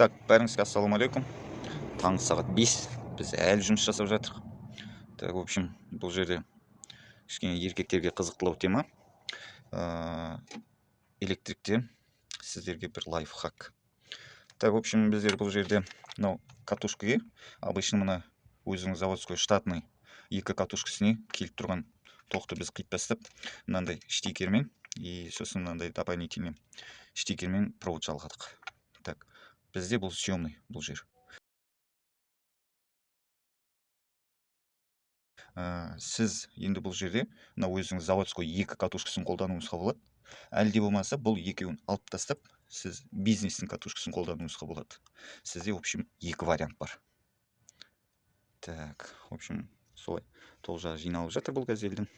Так, бәріңізге ассалаумағалейкум. Таңғы сағат 5, біз әлі жұмыс жасап жатырмық. Так, в общем, бұл жерде кішкене еркектерге қызықтылау тема. Электрикте сіздерге бір лайфхак. Так, в общем, біздер бұл жерде мынау катушкаге, обычно мына өзінің заводской штатный екі катушкасіне келіп тұрған тоқты біз қиып тастап, мынандай штекермен и сосын мынандай дополнительный штекермен провод жалғадық. Так, бізде бұл съемный бұл жер. Сіз енді бұл жерде мына өзінің заводской екі катушкасын қолдануыңызға болады, әлде болмаса бұл екеуін алып тастап, сіз бизнестің катушкасын қолдануыңызға болады. Сізде, в общем, екі вариант бар. Так, в общем, солай тоқ жағы жиналып жатыр бұл газельдің.